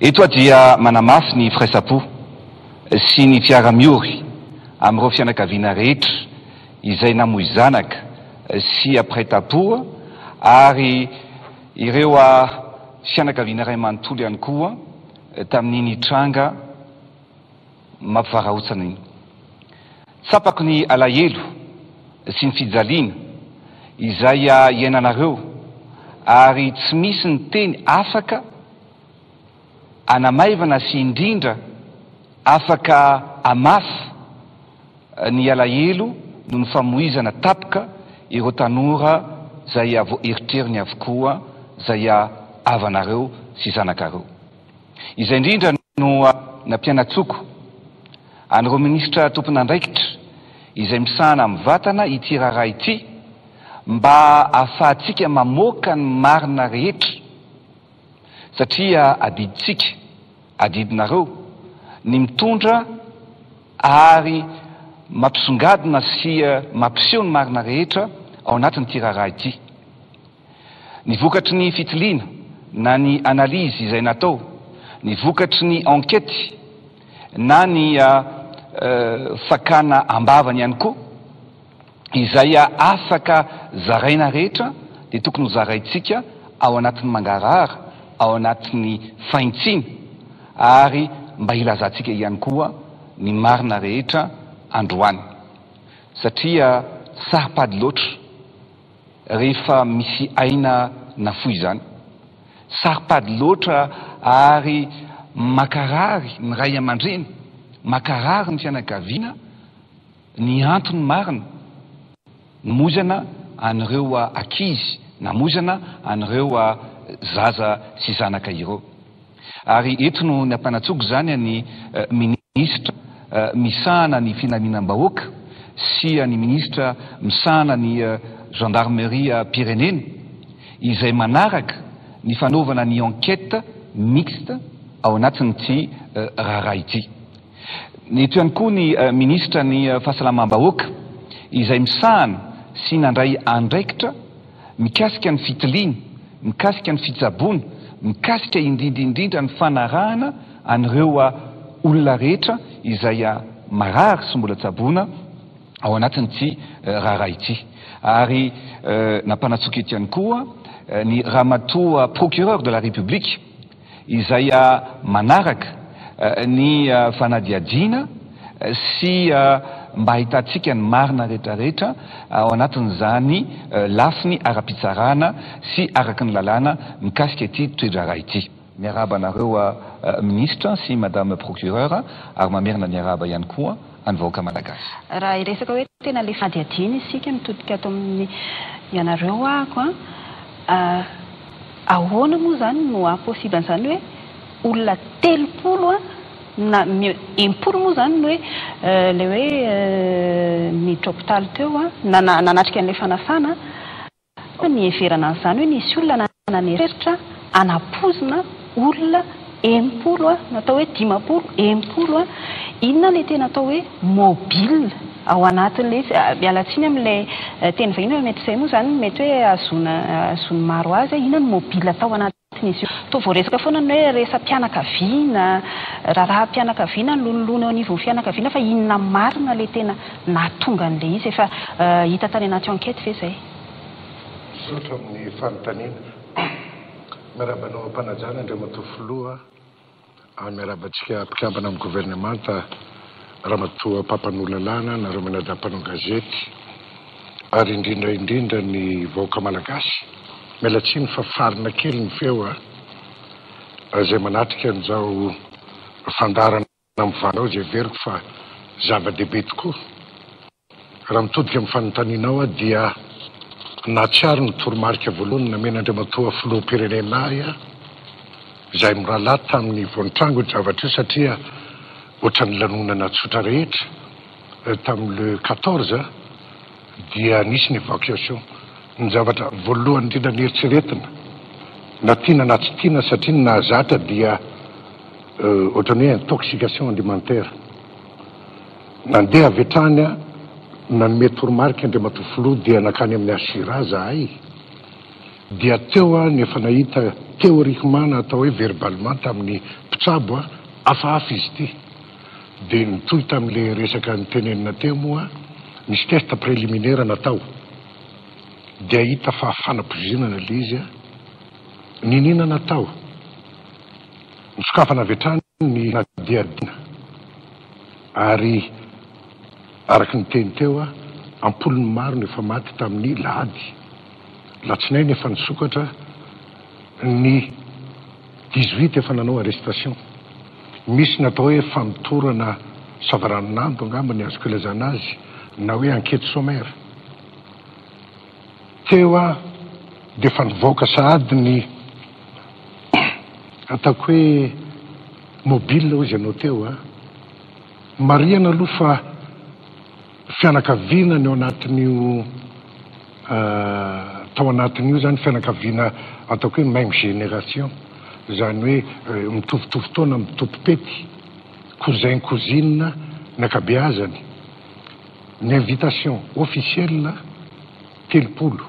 Eto aho dia manamafy ny firaisam-po sy ny fiara-miory amin'ireo fianakaviana rehetra izay namoy zanaka sy mpiray tampo ary ireo fianakaviana iray manontolo ihany koa tamin'iny tranga mampivarahontsana iny. Tsapako ny alahelo sy ny fijaliana izay iainanareo ary tsy misy ny teny afaka hanamaivana sy indrindra afaka hamafa ny alahelo noho ny famoizana tapoka ireo tanora izay voaeritreriny avokoa izay havanareo sy zanakareo. Izay indrindra no nampianatsoko an'ireo minisitra tompon'andraikitra izay misahana mivantana ity raharaha ity mba ahafahantsika mamoaka ny marina rehetra satria adidintsika, adidinareo ny mitondra ary mampisongadina sy mampiseho ny marina rehetra ao anatin'ity raharaha ity. Ny vokatry ny fitiliana na ny analyse izay natao, ny vokatry ny enquête na ny fakana ambavany ihany koa izay afaka zaraina rehetra dia tokony ho zaraintsika ao anatin'ny mangarahara, ao anatin'ny fahintsiana ary mba hilazantsika ihany koa ny marina rehetra androany satria saro-pady loatra rehefa misy aina nafoy izany. Saro-pady loatra ary makarary ny ray aman-dreny, makarary ny fianakaviana ny antony marina namoizana an'ireo ankizy, namoizana an'ireo zaza sy zanaka ireo. Ary eto no nampanantsoiko izany ny minisitra misahana ny filaminam-bahoaka sy ny minisitra misahana ny gendarmerie-pirenena izay manaraka ny fanaovana ny enquête mixte ao anatin'ity raharaha ity. Eto ihany koa ny minisitra ny fahasalamam-bahoaka izay misahana sy nandray andraikitra mikasika ny fitiliana, mikasika ny fitsaboana, mikasika indrindra indrindra ny fanarahana an'ireo olona rehetra izay marary sy mbola tsaboina ao anatin'ity raharaha ity. Ary nampanantsoiko eto ihany koa ny ramatoa procureur de la République izay manaraka ny fanadihadiana sy mba ahitantsika ny marina rehetra rehetra ao anatin'izany lafiny ara-pitsarana sy araka ny lalàna mikasika ity toe-draharaha ity. Miarahaba anareo Minisitra sy Madame Procureur ary mamerina ny arahaba ihany koa an'ny vahoaka Malagasy. Raha hiresaka hoe tena le fanadihadiana isika mitodika ato amin'ny ianareo ahako an, ahoana moa izany no haha possible an'izany hoe olona 30 an, na 60 moa izany no hoe ilay hoe niditra hopitaly teo an, na nanatrika an'ilay fanasana an, ahoana ny hiheverana an'izany hoe nisy olona naneritreritra hanapoizina olona 60 an, natao hoe 50, 60 an, inona ilay tena atao hoe mobile ao anatin'ilay izy, miala tsiny amin'ilay teny vahiny fa mety izay moa izany mety hoe ahazoana ahazoan'ny maro azy hoe inona ny mobile tao anatin'izy io. Toa voaresaka foana ny hoe resa-pianakaviana, raharaham-pianakaviana, ny lonilony eo anivon'ny fianakaviana fa inona marina ilay tena nahatonga an'ilay izy? Efa hita tany anaty enquête ve izay? Misaotra amin'ny fanontaniana. Miarahaba anao am-panajana Andriamatoa Filoha. Ary miarahaba antsika mpikambana amin'ny governemanta, Ramatoa Mpampanoa lalàna, nareo mianadahy mpanao gazety, ary indrindra indrindra ny vahoaka malagasy. Miala tsiny fa farina kely ny feo a! Izay manatrika an'izao fandaharana mivanao izay heveriko fa zava-dehibe tokoa. Raha mitodika amin'ny fanontanianao aho dia nahatsiaro ny toromarika voalohany namen'Andriamatoa Filoham-pirenena ahy aho, izahay mirahalahy tamin'ny vao nitranga io zavatra io satria ohatran'ny lanonana tsotra rehetra tamin'ny le 14 dia nisy ny évacuation. Ny zavatra voalohany indrindra nieritreretina na tiana na tsy tiana satria ny nahazatra dia ohatran'ny hoe intoxication alimentaire. Nandeha avy hatrany aho, nanome toromarika Andriamatoa Filoha dia nankany amin'ny HCRA zahay, dia teo aho no efa nahita théoriquement na atao hoe verbalement tamin'ny mpitsabo. mpitsabo a, hafahafa izy ity. Dia nitohy tamin'ilay resaka notenenina teo moa, nisy test préliminaire natao dia hita fa fanapoizinana ilay izy a, niniana natao, nosokafana avy hatrany ny fanadihadiana ary araka ny teny teo, am-polony maro no efa maty tamin'ny lahady, latsinainy efa nisokatra ny 18 efa nanao arrestation. Misy ny atao hoe famotorana savaranonando angamba ny azoko ilazana azy na hoe enquête sommaire. Teo aho dia efa nivoaka sahady ny ataoko hoe mobile hozy ianao teo a. Marihana aloha fa fianakaviana ny ao anatin'io tao anatin'io izany fianakaviana ataoko hoe même génération, izany hoe mitovitovy taona amin'ny tompom-pety, cousin cousine ny ankabeazany. Ny invitation officielle 30.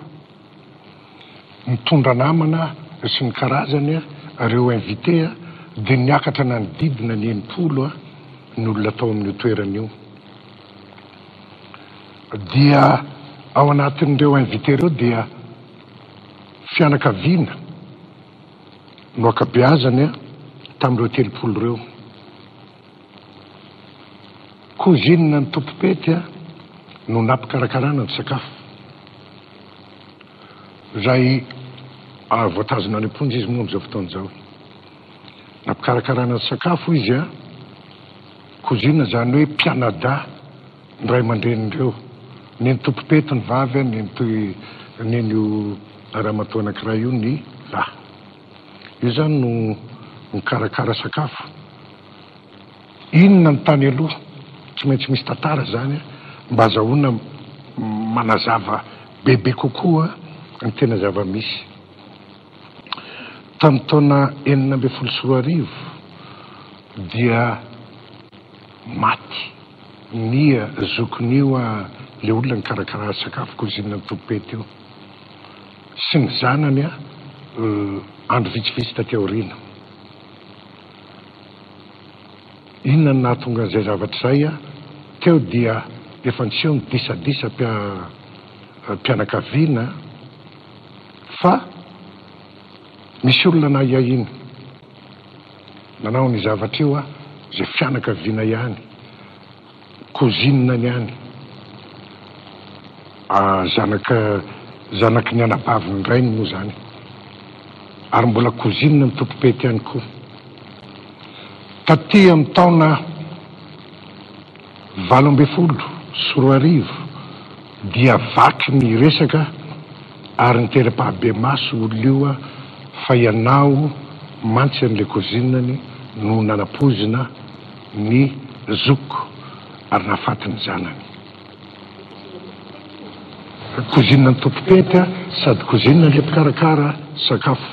Nitondra namana sy ny karazany ireo invité dia niakatra nanodidina ny 60 ny olona tao amin'io toerana io. Dia ao anatin'ireo invité ireo dia fianakaviana no ankabeazany tamin'ireo 30 ireo. Cousine ny tompom-pety no nampikarakarana ny sakafo. Izay voatazona any am-ponja izy moa amin'izao fotoana izao. Nampikarakarana ny sakafo izy a, cousine izany hoe mpianadahy ny ray aman-drenin'ireo. Neny tompom-pety ny vavy, neny neny io ramatoa anankiray io ny lahy. Io izany no mikarakara sakafo. Inona ny tany aloha? Tsy maintsy misy tantara izany mba azahoana manazava bebe kokoa ny tena zava-misy. Tamin'ny taona 2016 dia maty ny zokin'io ilay olona nikarakara sakafo cuisine ny tompom-pety io sy ny zanany andro vitsivitsy taty aoriana. Inona no nahatonga an'izay zavatra izay? Teo dia efa niseho ny disadisa mpianakaviana fa misy olona nahiahiana nanao an'io zavatra io izay fianakaviana ihany. Cousine-ny any. Zanaka zanaky ny anabavin'ny rainy moa izany. Ary mbola cousine ny tompom-pety ihany koa. Taty amin'ny taona 2018 dia vaky ny resaka ary nitera-pahabemaso olona io fa ianao mantsy an'ilay cousine-ny no nanapoizina ny zokiko ary nahafaty ny zanany. Cousine ny tompom-pety sady cousine ilay mpikarakara sakafo.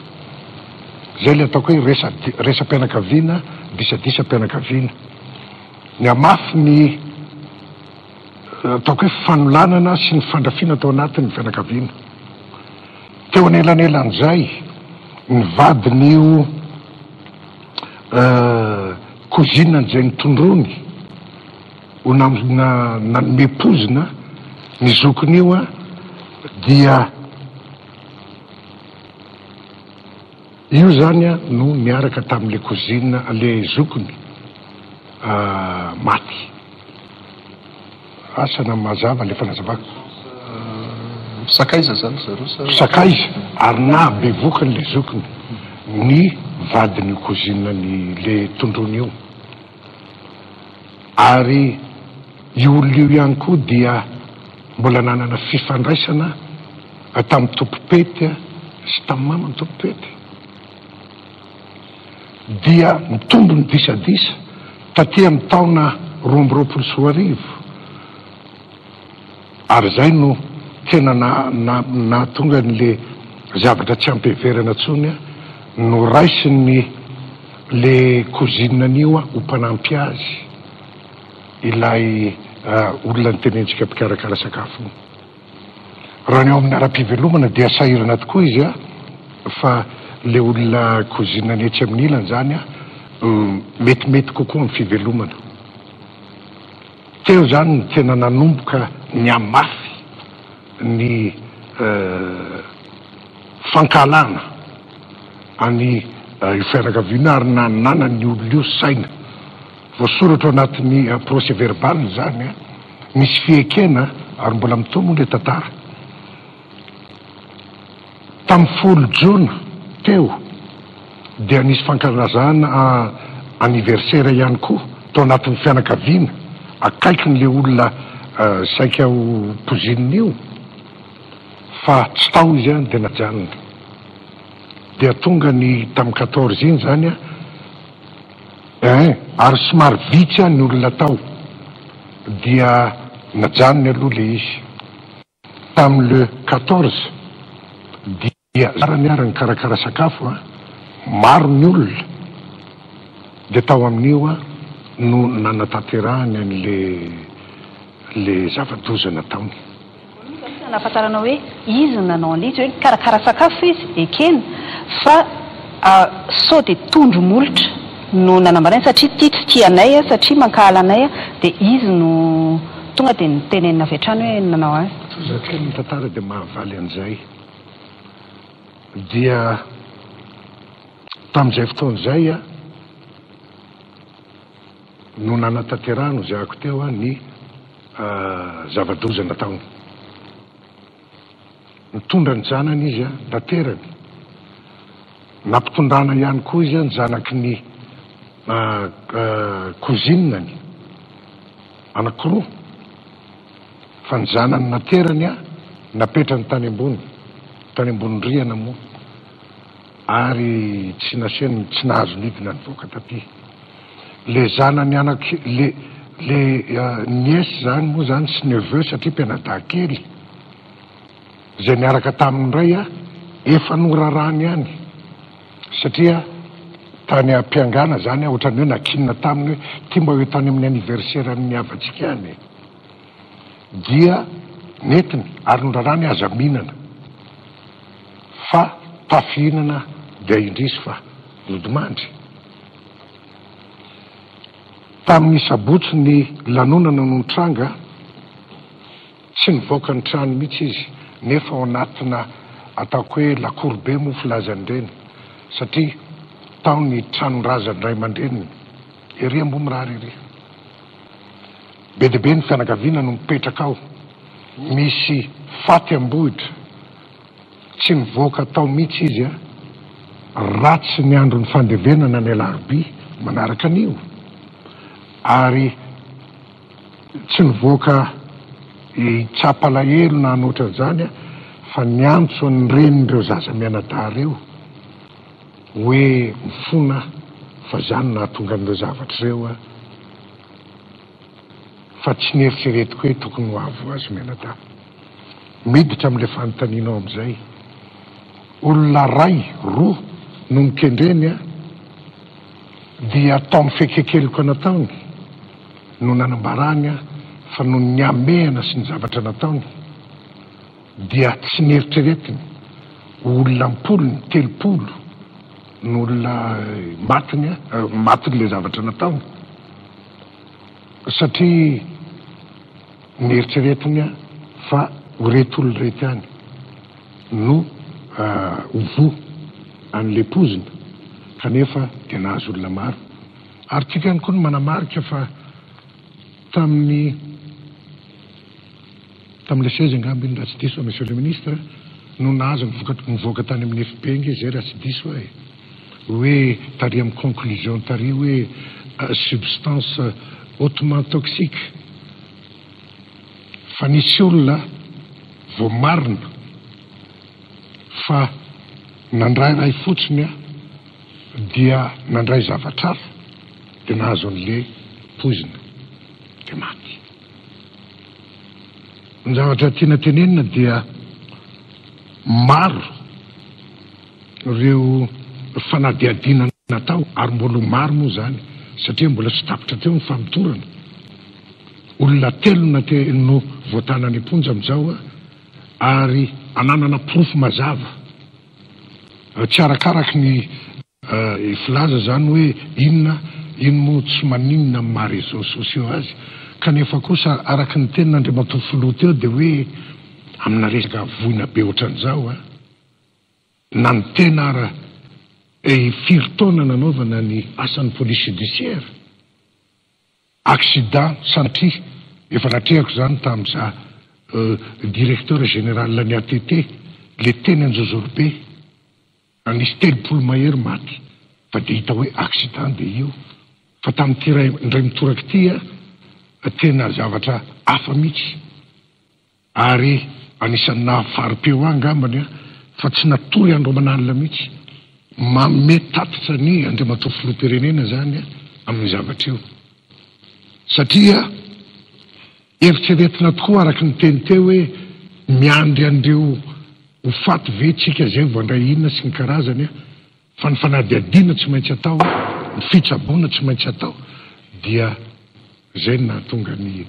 Izay ilay ataoko hoe resa resa-pianakaviana, disadisam-pianakaviana. Nihamafy ny ataoko hoe fanolanana sy ny fandrafiana tao anatin'ny fianakaviana. Teo anelanelan'izay, ny vadin'io cousine an'izay notondroiny ho nanome pozina ny zokiny io dia io zany no niaraka tamin'le cousine le zokiny maty. Asa na mazava le fanazavako. Mpisakaiza zany zareo sa? Mpisakaiza ary nahabevoka an'le zokiny ny vadin'io cousine-ny le tondroiny io. Ary io olona io ihany koa dia mbola nanana fifandraisana tamin'ny tompom-pety sy tamin'ny maman'ny tompom-pety. Dia nitombo ny disadisa taty amin'ny taona 2022 ary izay no tena nahatonga an'le zavatra tsy ampiheverana intsony, noraisin'ny le cousine an'io ho mpanampy azy ilay olona nitenentsika mpikarakara sakafo io. Raha ny eo amin'ny ara-pivelomana dia sahirana tokoa izy a, fa le olona cousine-ny etsy amin'ny ilany zany a, metimety kokoa amin'ny fivelomana. Teo izany no tena nanomboka nihamafy ny fankahalana an'i io fianakaviana io ary nananan'ny olona io saina. Voasoratra ao anatin'ny procès verbal izany, misy fiekena ary mbola mitohy moa ilay tantara. Tamin'ny folo jona teo dia nisy fankalazana anniversaire ihany koa tao anatin'ny fianakaviana akaikin'ilay olona saika ho pozinina io fa tsy tao izy dia najanona. Dia tonga ny tamin'ny quatorze iny izany ein ary somary vitsy ny olona tao dia najanony aloha ilay izy. Tamin'ny le 14 dia zarany ary nikarakara sakafo a, maro ny olona dia tao amin'io a no nanatanterahany an'le le zava-doza nataony. Inona no nahafantarana hoe izy no nanao an'ilay izy hoe nikarakara sakafo izy, ekena, fa sao dia tondro molotra no nanambarany satria ity tsy tia anay satria mankahala anay dia izy no tonga dia notenenina avy hatrany hoe nanao azy. Tohizo kely ny tantara dia mahavaly an'izay. Dia tamin'izay fotoana izay no nanatanterahany hoy zahako teo ny zava-doza nataony. Nitondra ny zanany izy naterany. Nampitondrana ihany koa izy ny zanaky ny cousine-ny anankiroa fa ny zanany naterany napetrany tany ambony, tany ambony rihana moa ary tsy nasiany, tsy nahazo nidina nivoaka taty. Le zanany anaky, le le nièce zany moa zany sy neveu satria mpianadahy kely izay niaraka taminy indray efa norarany ihany satria tany am-piangana zany ohatran'ny hoe nakinina taminy hoe ty mba ho tany amin'ny anniversaire-n'ny havantsika any e. Dia nentiny ary norarany aza mihinana fa tafihinana dia indrisy fa nodimandry. Tamin'ny sabotsy ny lanonana no nitranga, tsy nivoaka ny trano mihitsy izy nefa ao anatina ataoko hoe lakoro be moa filazan'ireny satria tao ny tranon-drazan'ny ray aman-dreniny ery Ambohimirary ery. Be dia be ny fianakaviana no mipetraka ao, misy faty am-bohitra. Tsy nivoaka tao mihitsy izy a! Ratsy ny andron'ny fandevenana ny alarobia manaraka an'io ary tsy nivoaka hitsapa alahelo na hanoatra an'izany fa niantso ny renin'ireo zaza mianadahy ireo hoe mifona aho fa za no nahatonga an'ireo zavatra ireo a! Fa tsy nieritreretiko hoe tokony ho avy ho azy mianadahy. Miditra amin'ilay fanontanianao amin'izay. Olona ray, roa no nokendreny an, dia tao amin'ny fekekeloka nataony no nanambarany an fa noho ny hamehana sy ny zavatra nataony dia tsy nieritreretiny ho olona am-polony, 30 no olona matiny an, matin'ilay zavatra nataony satria Neritreretiny fa ho reto olona ireto ihany no ho voa an'ilay poizina kanefa dia nahazo olona maro. Ary tiako ihany koa ny manamarika fa tamin'ny tamin'ilay seza angamba iny raha tsy diso aho Monsieur le Ministre no nahazo ny vokatra nivoaka tany amin'ny FB ange izay raha tsy diso aho e! hoe tary amin'ny conclusion tary hoe substance hautement toxique fa nisy olona voamarina fa nandrairay fotsiny dia nandray zavatra hafa dia nahazo an'le poizina dia maty. Ny zavatra tiana tenenina dia maro ireo fanadihadiana natao ary mbola ho maro moa izany satria mbola tsy tapitra teo ny famotorana. Olona telo no voatana any am-ponja amin'izao ary ananana porofo mazava tsy arakaraky ny. filaza izany hoe inona iny moa tsy maninona amin'ny maha réseaux sociaux azy kanefa kosa araka ny tenin'Andriamatoa Filoha teo dia hoe amina resaka voina be ohatran'izao a, na ny tena ara firy taona nanaovana ny asan'ny police judiciaire, Accident sanatria, efa natrehako izany tamin'ny za directeur général ny ATT, le teny Anjozorobe, nisy 30 mahery maty fa dia hita hoe accident dia io, fa tamin'ity ray indray mitoraka ity a, tena zavatra hafa mihitsy. Ary anisan'ny nahafari-peo ahy angambany aho fa tsy natory andro aman'alina mihitsy. Manome tatitra ny Andriamatoa Filoham-pirenena izany amin'io zavatra io. Satria eritreretina tokoa araka ny teny teo hoe miandry an'ireo ho faty ve tsika izay vao handray inona sy ny karazany fa ny fanadihadiana tsy maintsy atao, ny fitsaboana tsy maintsy atao dia izay no nahatonga ny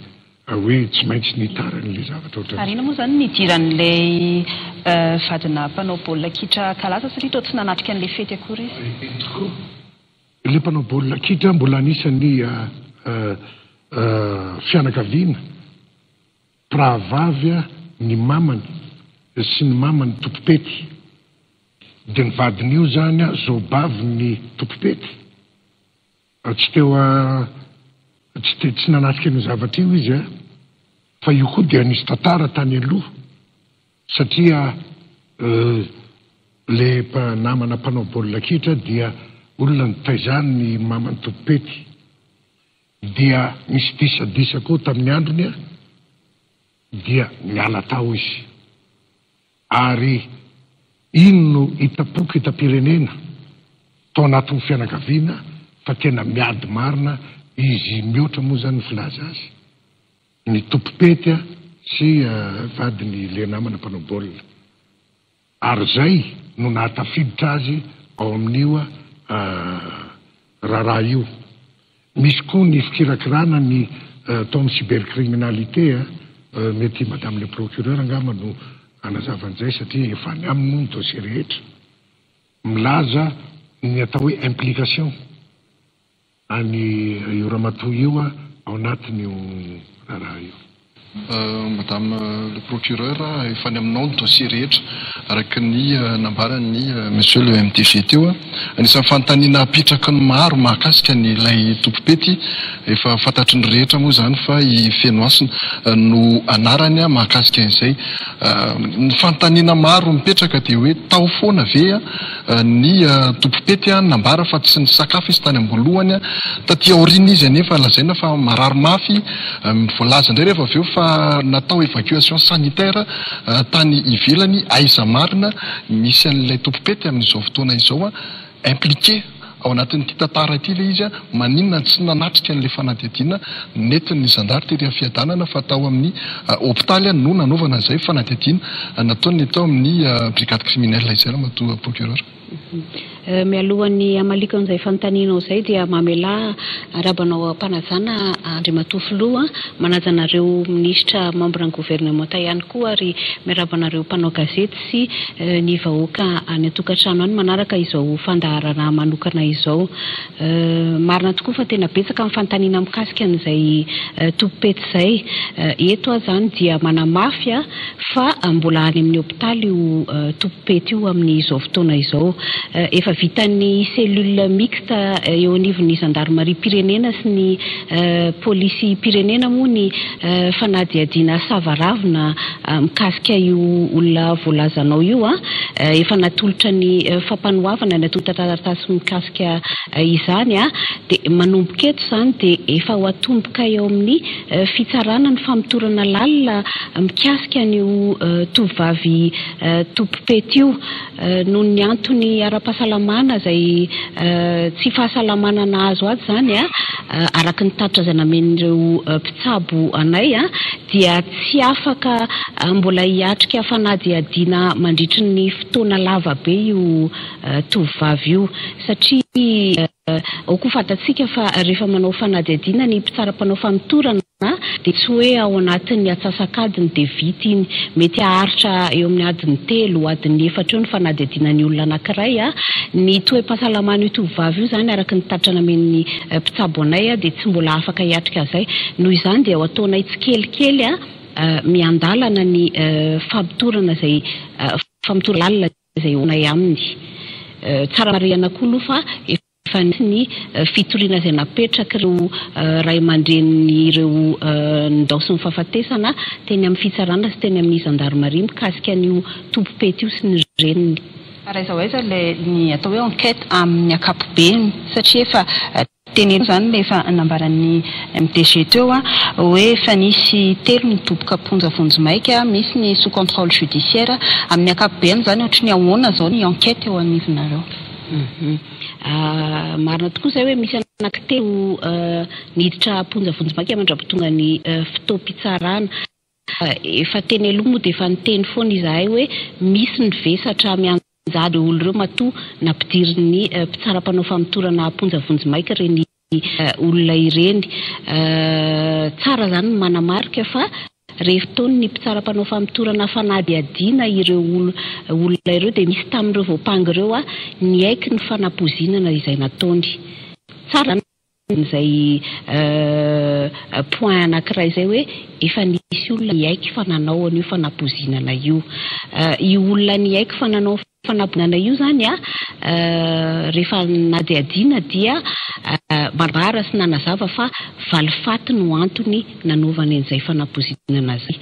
Hoe tsy maintsy nitaran'ilay zavatra ohatran'izay. Ary inona moa izany ny nidiran'ilay vadina mpanao baolina kitra kalaza satria toa tsy nanatrika an'ilay fety akory izy? Eny tokoa. Ilay mpanao baolina kitra mbola anisan'ny fianakaviana mpirahavavy ny mamany sy ny mamany tompom-pety. Dia ny vadin'io izany zaobavin'ny tompom-pety. Tsy teo tsy te tsy nanatrika an'io zavatra io izy a! Fa io koa dia nisy tantara tany aloha satria le namana mpanao baolina kitra dia olona nitaizan'ny maman'i Tompopety dia nisy disadisa koa tamin'ny androny a! Dia niala tao izy. Ary iny no hitam-poko hitam-pirenena tao anatin'ny fianakaviana fa tena miady marina izy mihoatra moa zany ny filaza azy ny tompom-pety sy vadiny le namana mpanao baolina. Ary zay no nahatafiditra azy ao amin'io raharaha io. Misy koa ny fikirakirana ny atao amin'ny cybercriminalité, mety madame le procureur angamba no hanazava an'izay satria efa any aminy moa ny dossier rehetra, milaza ny atao hoe implication. Any io ramatoa io ao anatin'io raharaha io. Madame le procureur, efa any aminao ny dossier rehetra araka ny nambaran'ny Monsieur le MDG teo. Anisan'ny fanontaniana apetraky ny maro mahakasika ny ilay tompom-pety, efa fantatry ny rehetra moa izany fa i Fenohasina no anarany mahakasika an'izay. Ny fanontaniana maro mipetraka dia hoe tao foana ve ny tompom-pety nambara fa tsy nisakafo izy tany am-boalohany, taty aoriana izy anefa lazaina fa marary mafy, voalaza indray rehefa avy eo fa natao évacuation sanitaire tany ivelany, aiza marina misy an'ilay tompom-pety amin'izao fotoana izao impliqué ao anatin'ity tantara ity ilay izy, maninona no tsy nanatrika an'ilay fanadihadiana nentin'ny zandary tery amin'ny Fiadanana fa tao amin'ny hopitaly no nanaovana izay fanadihadiana nataon'ny tao amin'ny brigade criminelle izay ramatoa procureur. Mialohan'ny hamaliako an'izay fanontanianao izay dia mamelà arahaba anao am-panajana Andriamatoa Filoha, manaja anareo minisitra membre ny governemanta ihany koa ary miarahaba anareo mpanao gazety sy ny vahoaka any an-tokantrano any manaraka izao fandaharana manokana izao. Marina tokoa fa tena betsaka ny fanontaniana mikasika an'izay tompom-pety izay. Eto aho izany dia manamafy fa mbola any amin'ny hopitaly io tompom-pety io amin'izao fotoana izao. Efa vitan'ny cellule mixte eo anivon'ny zandarimariam-pirenena sy ny polisim-pirenena moa ny fanadihadiana savaravina mikasika io olona voalazanao io. Efa natolotra ny fampanoavana ny antontan-taratasy mikasika izany. Dia manomboka eto izany dia efa ho atomboka eo amin'ny fitsarana ny famotorana lalina mikasika an'io tovovavy tompom-pety io. Noho ny antony ara-pahasalamana izay tsy fahasalamana nahazo azy izany, araka ny tatitra izay namen'ireo mpitsabo anay, dia tsy afaka mbola hiatrika fanadihadiana mandritry ny fotoana lava be io tovovavy io satria ao koa fantatsika fa rehefa manao fanadihadiana ny mpitsara mpanao famotorana, dia tsy hoe ao anatin'ny atsasak'adiny dia vita iny. Mety haharitra eo amin'ny adiny telo, adiny efatra eo ny fanadihadiana ny olona anankiray. Ny toe-pahasalaman'io tovovavy io izany araka ny tatitra namen'ny mpitsabo anay dia tsy mbola afaka hiatrika an'izay. Noho izany dia ho ataonay tsikelikely miandalana ny famotorana izay famotorana lalina izay hoanay aminy. Tsara marihana koa aloha fa efa nisy ny fitoriana izay napetrak'ireo ray aman-drenin'ireo nindaosin'ny fahafatesana teny amin'ny fitsarana sy teny amin'ny zandarimaria mikasika an'io tompom-pety io sy ny reniny. Ary aiza ho aiza ilay ny atao hoe enquête amin'ny ankapobeny satria efa Teneno izany ilay efa nambaran'ny MDG teo hoe efa nisy telo nidoboka am-ponja vonjimaika, misy ny sous contrôle judiciaire. Amin'ny ankapobeny izany ohatry ny ahoana izao ny enquête eo anivonareo? Marina tokoa izay hoe misy anankitelo niditra am-ponja vonjimaika mandra-pitonga ny fotoam-pitsarana. Efa teny aloha moa dia efa niteny foana izahay hoe misy ny vesatra mianjady ireo olona ireo matoa nampidirin'ny mpitsara mpanao famotorana am-ponja vonjimaika ireny olona ireny. Tsara izany ny manamarika fa rehefa nataon'ny mpitsara mpanao famotorana fanadihadiana ireo olona ireo dia nisy tamin'ireo voampanga ireo niaiky ny fanapoizinana izay nataony. Tsara izany. Izay point anankiray izay hoe efa nisy olona niaiky fa nanao an'io fanapoizinana io. Io olona niaiky fa nanao fanapoizinana io izany an, rehefa nadihadiana dia manambara sy nanazava fa valifaty no antony nanaovany an'izay fanapoizinana izay.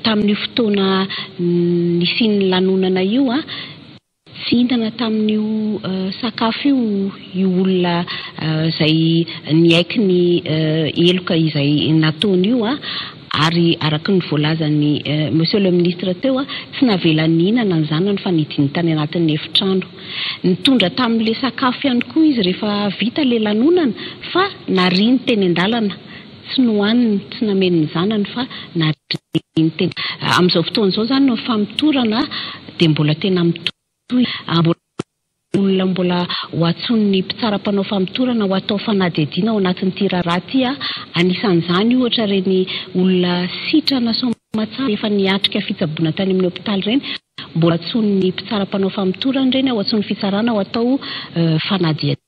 Tamin'io fotoana nisian'ny lanonana io an, Tsy nihinana tamin'io sakafo io io olona izay niaiky ny heloka izay nataony io ary araka ny voalazan'ny Monsieur le Ministre teo, tsy navelany nihinana ny zanany fa nidiny tany anatin'ny efitrano. Nitondra tamin'ilay sakafo ihany koa izy rehefa vita ilay lanonana fa nariany teny an-dalana, tsy nohaniny, tsy nameno ny zanany fa nariany teny. Amin'izao fotoana izao izany ny famotorana dia mbola tena mitohy, mbola olona mbola ho antsoin'ny mpitsara mpanao famotorana ho atao fanadihadiana ao anatin'ity raharaha ity, anisan'izany ohatra ireny olona sitrana soamantsara efa niatrika fitsaboana tany amin'ny hopitaly ireny, mbola antsoin'ny mpitsara mpanao famotorana ireny, ho antsoin'ny fitsarana ho atao fanadihadiana.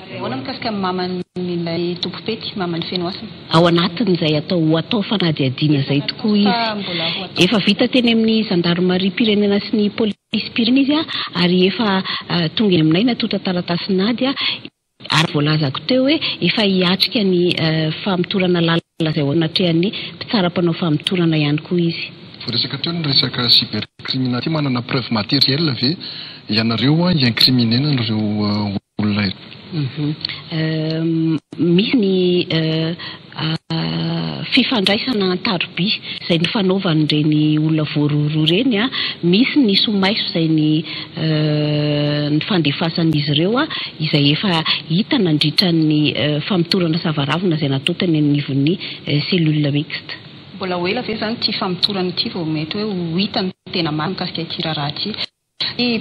Ary ahoana mikasika ny maman'ilay tompom-pety, maman'i Fenohasina? Ao anatin'izay atao ho atao fanadihadiana izay tokoa izy. Efa vita teny amin'ny zandarimariam-pirenena sy ny polisim-pirenena izy ary efa tonga eny aminay natonta taratasin'ady ary voalazako teo hoe efa hiatrika ny famotorana lalina izay ho anatrehan'ny mpitsara mpanao famotorana ihany koa izy. Voaresaka teo ny resaka cybercriminalité, manana preuve matérielle ve ianareo hi-incriminer-na an'ireo olona ireo? Misy ny fifandraisana an-taroby izay nifanaovan'ireny olona voarohirohy ireny, misy ny somaiso izay nifandefasan'izy ireo izay efa hita nandritra ny famotorana savaravina izay natao teny anivon'ny cellule mixte. Mbola ho ela ve izany ity famotorana ity vao mety hoe ho hita ny tena marina mikasika ity raharaha ity? Satria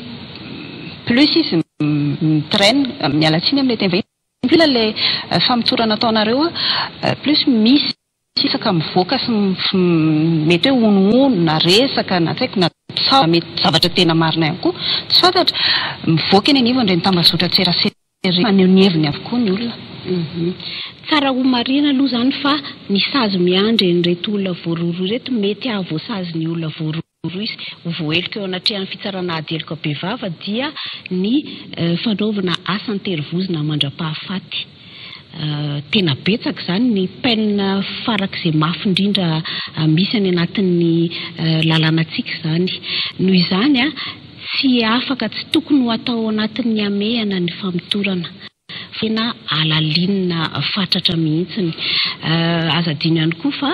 plus izy mi-traine, miala tsiny amin'ilay teny vahiny, plus ilay famotorana ataonareo, plus misy resaka mivoaka sy mety hoe honohono na resaka na tsy haiko na tsaho na mety zavatra tena marina ihany koa, tsy fantatra, mivoaka eny anivon'ireny tambazotran-tserasera ireny, maneho ny heviny avokoa ny olona. Tsara ho marihina aloha izany fa ny sazy miandry an'ireto olona voarohirohy ireto mety hahavoasazy ny olona voarohirohy sy ho voaheloka eo anatrehan'ny fitsarana ady heloka bevava dia ny fanaovana asa an-terivozona mandra-pahafaty. Tena betsaka izany ny peine farak'izay mafy indrindra misy any anatin'ny lalànantsika izany. Noho izany, tsy afaka, tsy tokony ho atao ao anatin'ny hamehana ny famotorana. Tena halalinina fatratra mihitsiny. Aza adino ihany koa fa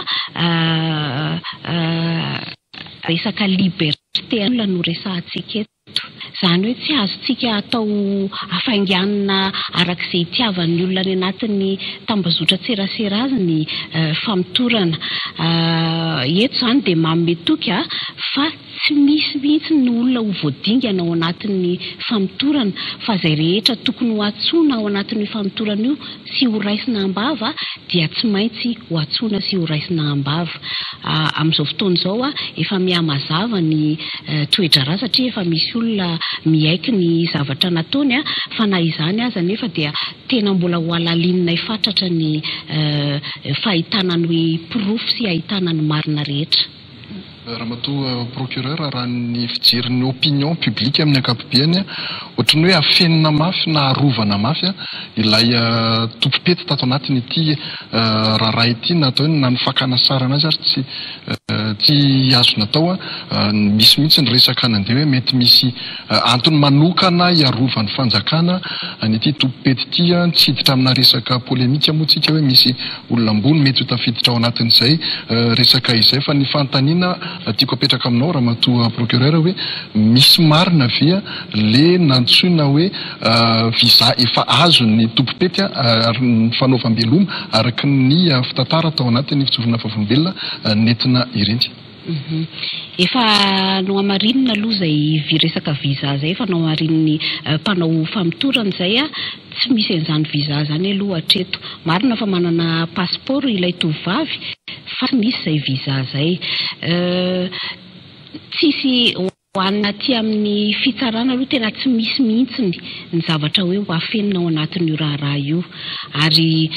resaka liberté an'olona no resahantsika eto. Izany hoe tsy azontsika atao hafainganina araka izay itiavan'ny olona any anatin'ny tambazotran-tserasera azy ny famotorana. Eto izany dia manome toky fa tsy misy mihitsy ny olona ho voadingana ao anatin'ny famotorana fa izay rehetra tokony ho antsoina ao anatin'io famotorana io sy ho raisina am-bava dia tsy maintsy ho antsoina sy ho raisina am-bava. Amin'izao fotoana izao efa mihamazava ny toe-draharaha satria efa misy olona miaiky ny zavatra nataony fa na izany aza anefa dia tena mbola ho halalininay fatratra ny fahitana ny porofo sy ahitana ny marina rehetra. Ramatoa Procureur, raha ny fijerin'ny opinion publique amin'ny ankapobeny, ohatran'ny hoe afenina mafy na arovana mafy ilay tompom-pety tato anatin'ity raharaha ity, na atao hoe na ny fakana sary an'azy ary tsy tsy azo natao. Misy mihitsy ny resaka nandeha hoe mety misy antony manokana hiarovan'ny fanjakana an'ity tompom-pety ity. Tsy hiditra amina resaka polémique moa tsika hoe misy Olona ambony mety ho tafiditra ao anatin'izay resaka izay fa ny fanontaniana tiako apetraka aminao Ramatoa Procureur hoe misy marina ve le nantsoina hoe visa efa azon'ny tompom-pety ary ny fanaovam-beloma araka ny fitantara tao anatin'ny fijoroana vavolombelona nentina ireny? Efa nohamarinina aloha izay resaka visa izay, efa nohamarinin'ny mpanao famotorana izay, tsy misy an'izany visa izany aloha hatreto. Marina fa manana passeport ilay tovovavy fa tsy misy izay visa izay. Tsisy Ho an'ny aty amin'ny fitsarana aloha tena tsy misy mihitsy ny zavatra hoe ho afenina ao anatin'io raharaha io. Ary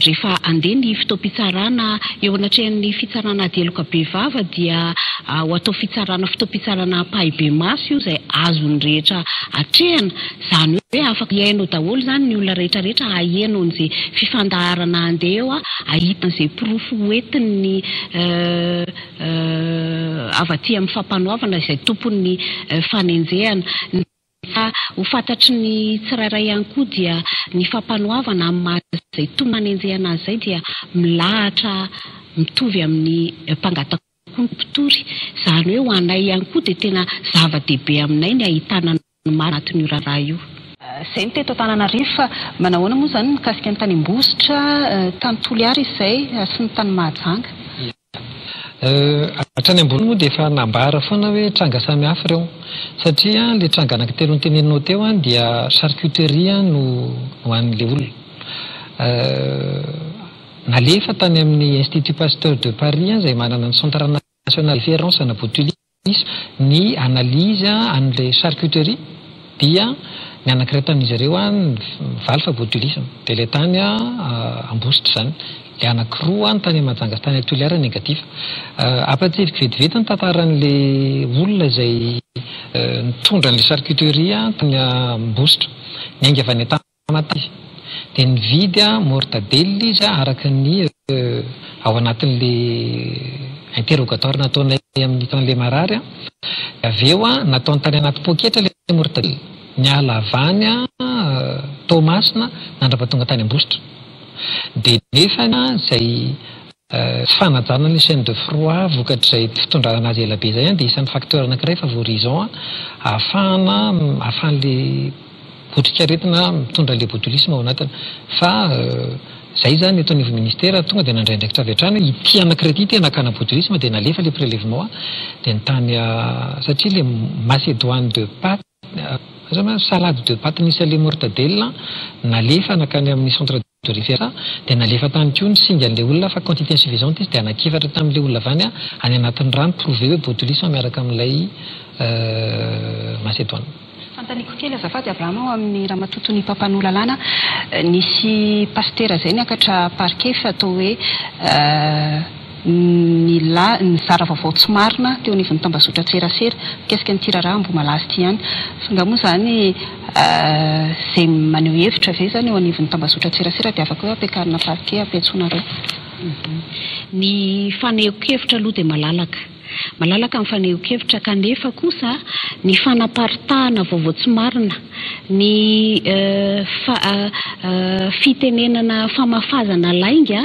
rehefa handeha ny fotoam-pitsarana eo anatrehan'ny fitsarana ady heloka bevava dia ho atao fitsarana fotoam-pitsarana ampahibemaso io izay azon'ny rehetra atrehana. Izany hoe afaka hihaino daholo izany ny olona rehetra rehetra haheno an'izay fifandaharana handeha eo, hahita an'izay porofo hoentin'ny avy aty amin'ny fampanoavana izay tompon'ny fanenjehana. Ny ho fantatry ny tsirairay ihany koa dia ny fampanoavana amin'ny maha izay tompon'fanenjehana azy izay dia milahatra mitovy amin'ny mpangataka koa ny mpitory. Izany hoe ho anay ihany koa dia tena zava-dehibe aminay ny ahitana ny marina anatin'io raharaha io. Izay ny teto Antananarivo fa manahoana moa izany ny mikasika ny tany Ambositra, tany Toliara izay sy ny tany Mahajanga? Hatrany ambony moa dia efa nambara foana hoe tranga samy hafa ireo satria ilay tranga anankitelo noteneninao teo dia charcuterie no nohanin'ilay olona. Nalefa tany amin'ny Institut Pasteur de Paris izay manana ny Centre National de Référence ana Botulisme ny analyse an'ilay charcuterie dia ny anankiray tamin'izy ireo nivaly fa botulisme dia ilay tany Ambositra izany, ilay anankiroa tany Mahajanga sy tany Toliara négatif. Ampahatsiahiviko vetivety ny tantaran'ilay olona izay nitondra an'ilay charcuterie tany Ambositra, niainga avy any Tamatave izy dia nividy mortadelle izy araka ny ao anatin'le interrogatoire nataonay amin'ny tamin'le marary dia avy eo nataony tany anaty poketra le mortadelle niala avy any Toamasina nandrapatonga tany Ambositra dia nefany izay tsy fanajana ny chaine de froid vokatr'izay fitondrana azy ela be izay dia isan'ny facteur anankiray favorisant ahafahana ahafahan'le otrikaretina mitondra le botulisme ao anatiny fa zay zany eto anivon'ny ministera tonga dia nandray andraikitra avy hatrany hoe ity anankiray ity tena hakana botulisme dia nalefa le prélèvement dia ny tany satria le macédoine de pâte salade de pâte nisy an'le mortadelle nalefa nankany amin'ny centre de référence dia nalefa tany koa ny singan'le olona fa quantité insuffisante izy dia anankiefatra tamin'le olona avy any any anatin'ny rano prouvé hoe botulisme miaraka amin'ilay macédoine. Fanontaniako kely azafady Abraham ao amin'ny ramatoa tonia mpampanoa lalàna, nisy pasitera izay niakatra parquet fa atao hoe nila nizara vaovao tsy marina teo anivon'ny tambazotran-tserasera mikasika an'ity raharaha Ambohimalaza ity ihany. Fa nga moa izany izay maneho hevitra ve izany eo anivon'ny tambazotran-tserasera dia afaka hoe ampiakarina parquet ampiantsoanareo? Ny fanehoan-kevitra aloha dia malalaka. Malalaka ny fanehoan-kevitra kanefa kosa ny fanaparitahana vaovao tsy marina, ny fitenenana famafazana lainga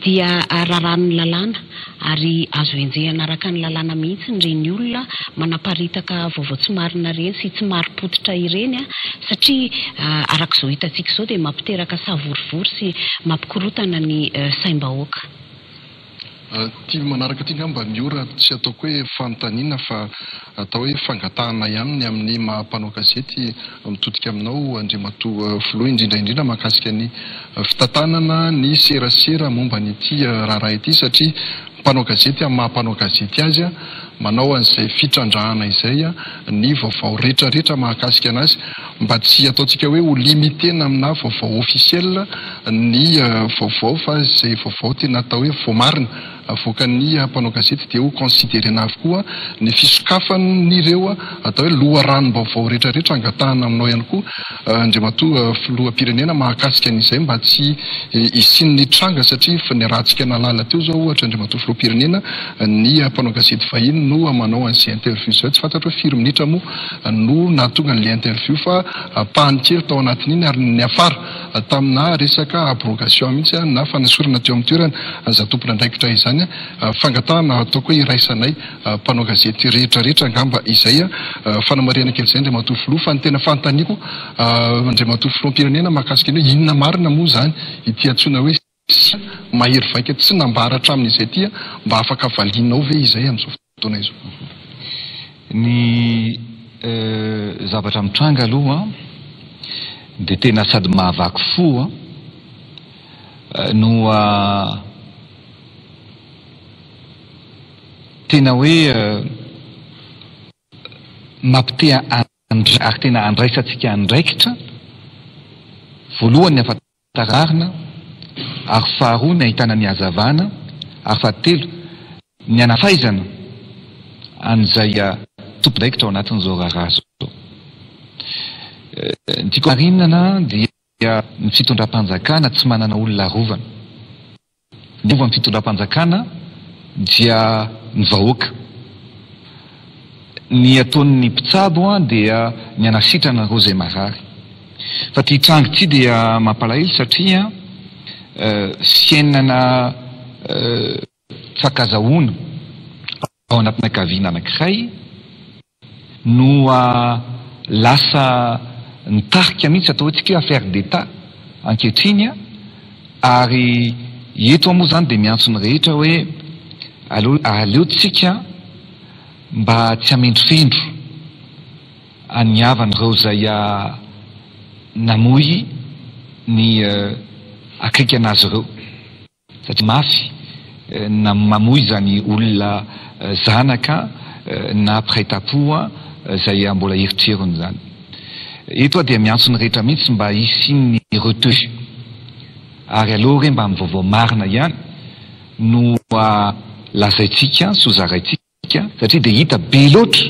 dia raràn'ny lalàna. Ary azo enjehina araka ny lalàna mihitsy ireny olona manaparitaka vaovao tsy marina ireny sy tsy marim-pototra ireny satria araka izao hitantsika izao dia mampiteraka savorovoro sy mampikorontana ny saim-bahoaka. Ity manaraka ity angamba Miora tsy ataoko hoe fanontaniana fa atao hoe fangatahana ihany ny amin'ny maha mpanao gazety mitodika aminao Andriamatoa Filoha indrindra indrindra mahakasika ny fitantanana ny serasera momba an'ity raharaha ity satria mpanao gazety amin'ny maha mpanao gazety azy manao an'izay fitrandrahana izay ny vaovao retraretra mahakasika anazy mba tsy ataontsika hoe ho limiter-na aminà vaovao officiel ny vaovao fa izay vaovao tena atao hoe voamarina avoakan'ny mpanao gazety dia ho considerena avokoa ny fisokafan'ireo atao hoe loharanom-baovao retraretra angatahana aminao ihany koa Andriamatoa Filoham-pirenena mahakasika an'izay mba tsy hisian'ny tranga satria niarahantsika nahalala teo izao ohatra Andriamatoa Filoham-pirenena ny mpanao gazety vahiny no manao an'izay interview izay tsy fantatro hoe firy minitra moa no nahatonga an'ilay interview fa ampahany kely tao anatin'iny ary niafara tamina resaka abrogation mihitsy na fanesorana teo amin'ny toerana izany tompon'andraikitra izany fangatahana ataoko hoe iraisanay mpanao gazety rehetra rehetra angamba izay fanamarihana kely izay Andriamatoa Filoha fa ny tena fanontaniako Andriamatoa Filoham-pirenena mahakasika ny hoe inona marina moa izany ity antsoina hoe sia mahery vaika tsy nambara hatramin'izay ity mba afaka valianao ve izay amin'izao fotoana izao? Ny zavatra mitranga aloha dia tena sady mahavaky fo no Tena hoe mampite ary tena andraisantsika andraikitra, voalohany ny ahafantarana ary faharoa ny ahitana ny hazavana ary fahatelo ny hanafaizana an'izay tompon'andraikitra ao anatin'izao raharaha izao. Ny tiako hamarinana dia ny fitondram-panjakana tsy manana olona arovana. Ny hovan'ny fitondram-panjakana dia ny vahoaka. Ny ataon'ny mpitsabo dia ny hanasitrana ireo izay marary. Fa ity tranga ity dia mampalahelo satria fiainana fankazahoana ao anatina kaviana anankiray no lasa nitarika mihitsy atao hoe tsika hoe affaire d'Etat ankehitriny ary eto aho moa izany dia miantso ny rehetra hoe aleo aleo tsika mba tsy hamendrofendro an'ny havan'ireo izay namoy ny akaiky an'azy ireo. Satria mafy na mamoy izany olona zanaka na mpiray tampo izay mbola eritreriny izany. Eto aho dia miantso ny rehetra mihitsy mba hisian'ny retenue. Ary aleo re mba amin'ny vaovao marina ihany no lazaintsika sy ho zaraintsika. Satria dia hita be loatra,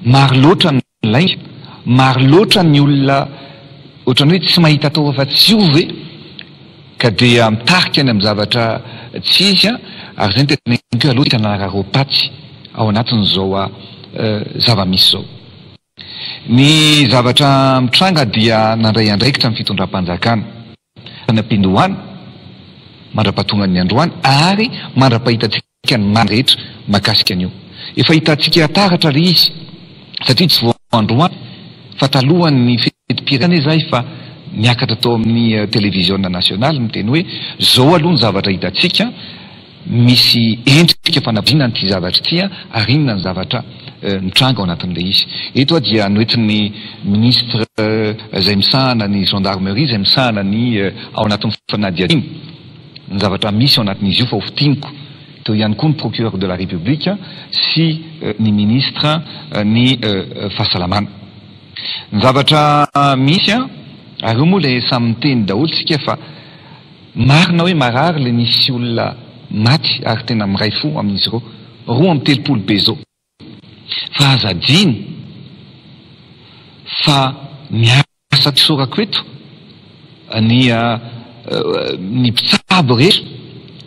maro loatra ny lainga, maro loatra ny olona ohatran'ny hoe tsy mahita atao afa-tsy io ve ka dia mitarika any amin'ny zavatra tsy izy ary izay no teneniko hoe aleo tsy hanararaom-paty ao anatin'izao zava-misy izao. Ny zavatra mitranga dia nandray andraikitra ny fitondram-panjakana tany am-piandohana mandra-pahatongan'ny androany ary mandra-pahitantsika ny marina rehetra mahakasika an'io. Efa hitantsika taratra ilay izy satria tsy vao androany fa talohan'ny fetim-pirenena izahay fa niakatra tao amin'ny televiziona nasionaly niteny hoe zao aloha ny zavatra hitantsika, misy endrika fanabziana an'ity zavatra ity ary inona ny zavatra mitranga ao anatin'ilay izy. Eto aho dia noentin'ny ministre izay misahana ny gendarmerie izay misahana ny ao anatin'ny fanadihadiana. ny zavatra misy ao anatin'izy io fa ho fintiniko teo ihany koa ny procureur de la République sy ny ministre ny fahasalamana. Ny zavatra misy an, ary io moa le samy miteny daholo tsika fa marina hoe marary le nisy olona maty ary tena miray fo amin'izy ireo, 32 be zao. Fa aza adino fa ny asa tsorako eto ny ny mpitsabo rehetra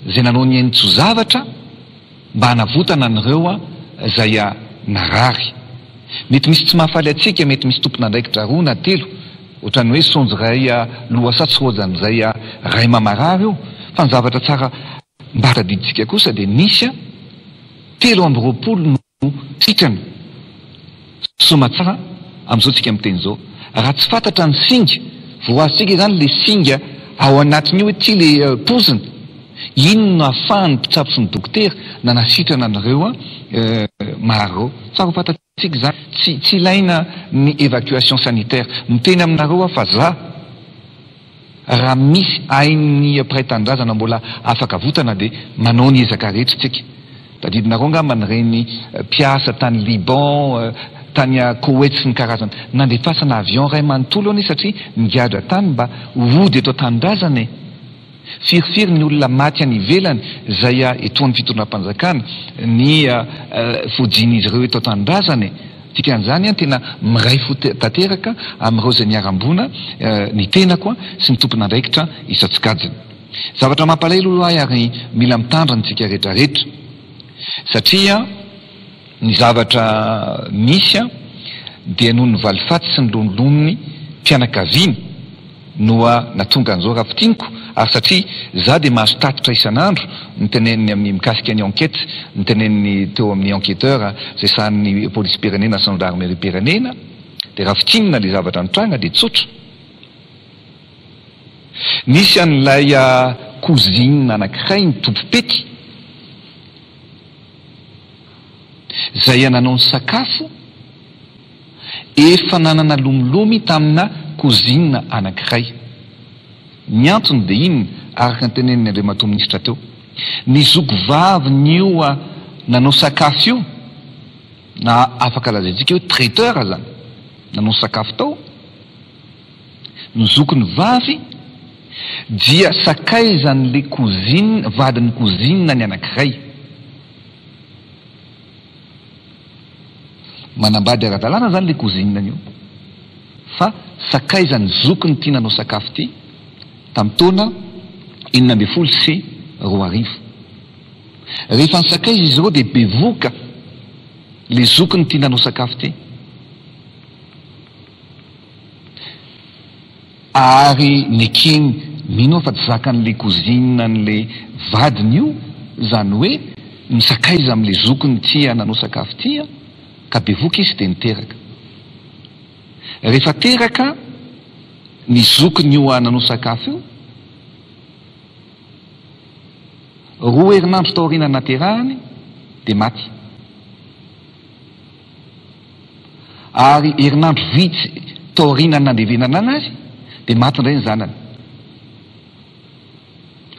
izay nanao ny ainy tsy ho zavatra mba hanavotana an'ireo izay narary. Mety misy tsy mahafaly antsika, mety misy tompon'andraikitra roa na telo, ohatran'ny hoe saonjo iray lohasaha tsy rojan'izay ray mamarary io, fa ny zavatra tsara. Mba tadidintsika kosa dia nisy 23 no sitrana soamatsara amin'izao tsika miteny izao. Raha tsy fantatra ny singa, vao azontsika izany le singa ao anatin'io hoe ity le pozina, iny no ahafahan'ny mpitsabo sy ny dokotera nanasitrana an'ireo maro ireo. Tsara ho fantatsika izany, tsy tsy ilaina ny évacuation sanitaire. Miteny aminareo aho fa za raha misy ain'ny mpiray tanindrazana mbola afaka avotana dia manao ny ezaka rehetra tsika. Tadidinareo angamba ny reny mpiasa tany Liban, tany Koweït sy ny karazany. Nandefasana avion iray manontolo anie satria nigadra tany mba hody eto an-tanindrazana e! Firifiry ny olona maty any ivelany izay etoan'ny fitondram-panjakana ny fodian'izy ireo eto an-tanindrazana e! Dikan'izany an, tena miray fo tanteraka amin'ireo izay niharam-boina ny tenako sy ny tompon'andraikitra isan-tsokajiny. Zavatra mampalahelo aloha ahy ary mila mitandrina isika rehetra rehetra satria ny zavatra misy an dia noho ny valifaty sy ny loniloniny mpianakaviana no natonga an'izao raha fintiniko ary satria za dia mahazo tatitra isan'andro ny teneniny amin'ny mikasika ny enquête ny teneniny teo amin'ny enquêteur izay sahanin'ny polisim-pirenena sy gendarmerie-pirenena dia raha fintinina le zavatra nitranga dia tsotra. Nisy an'ilay cousine anankiray ny tompom-pety izay nanao ny sakafo, efa nanana lomilomy tamina cousine anankiray. Ny antony dia inona araka ny tenenin'ny Andriamatoa Minisitra teo. Ny zoky vavin'io nanao sakafo io, na afaka lazaintsika hoe traiteur zany, nanao sakafo tao, Ny zokiny vavy dia sakaizan'le cousine, vadin'ny cousine ny anankiray. Manambady ara-dalàna zany le cousine-ny io fa sakaizan'ny zokiny ity nanao sakafo ity tamin'ny taona 2016. Rehefa nisakaiza izy ireo dia bevohoka le zokiny ity nanao sakafo ity. Ary nekeny, mino aho fa tsy zakan'le cousine an'le vadiny io zany hoe misakaiza amle zokiny tia nanao sakafo ity an, ka bevoka izy de niteraka. Rehefa teraka ny zokiny io nanao sakafo io, roa herinandro taoriana naterahany de maty. Ary herinandro vitsy taorian'ny nandevenana azy dia maty indray ny zanany.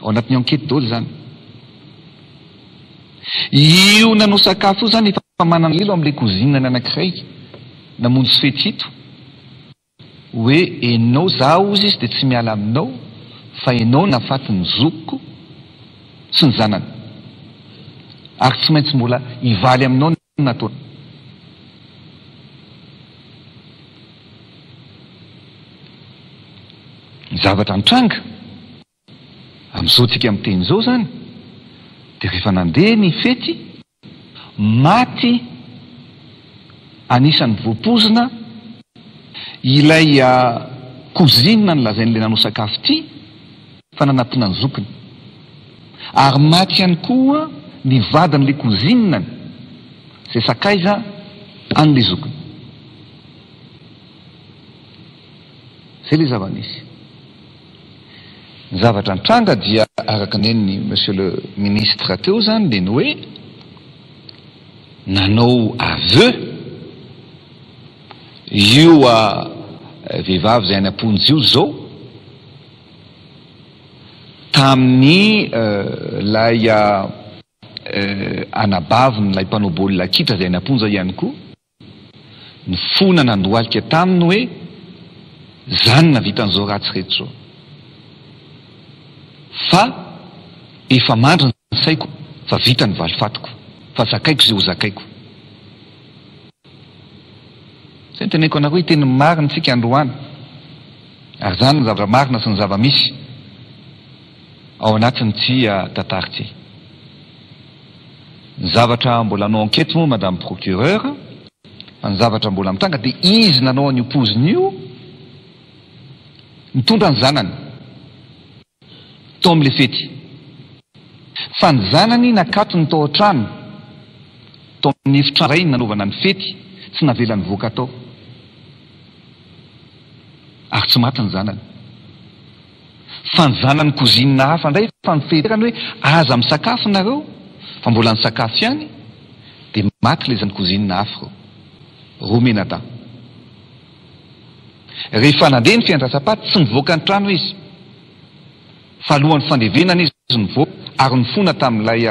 Ao anatin'ny enquête daholo izany. Io nanao sakafo io izany efa manana elo amin'ilay cousine-ny anankiray namonjy fety ito. Hoe enao za ozy izy de tsy miala aminao fa enao nafaty ny zokiko sy ny zanany ary tsy maintsy mbola hivaly aminao ny nataony. Ny zavatra nitranga amin'izao tsika miteny izao zany de rehefa nandeha ny fety Maty anisan'ny voapoizina ilay cousine nolazain'ilay nanao sakafo ity fa nanatona ny zokiny. Ary maty ihany koa ny vadin'ilay cousine-ny izay sakaiza an'ilay zokiny. Izay ilay zava-nisy. Ny zavatra nitranga dia araka ny henon'i Monsieur le Ministre teo izany dia ny hoe nanao aveu io vehivavy izay any am-ponja io izao tamin'ny ilay anabavin'ilay mpanao baolina kitra izay any am-ponja ihany koa. Nifona nandohalika taminy hoe, Za no nahavita an'izao ratsy rehetra izao. Fa efa mandry ny saiko fa vita ny valifatiko, fa zakaiko izay ho zakaiko. Izay no teneniko anareo, hiteny ny marina isika androany. Ary izany no zavatra marina sy ny zava-misy ao anatin'ity tantara ity. Ny zavatra mbola hanao enquête moa madame procureur fa ny zavatra mbola mitranga dia izy nanao an'io poziny io nitondra ny zanany tao amin'ilay fety. Fa ny zanany nakatony tao an-trano, tao amin'ny efitrano iray nanaovana ny fety, tsy navela nivoaka tao. Ary tsy maty ny zanany. Fa ny zanany cousine hafa indray efa nifeherany hoe aza misakafo nareo fa mbola nisakafo ihany dia maty ilay zanany cousine hafa ireo. Roa mianadahy. Rehefa nandeha ny fiandrasam-paty tsy nivoaka ny trano izy. Fa alohan'ny fandevenana izy nivoaka ary nifona tamin'ilay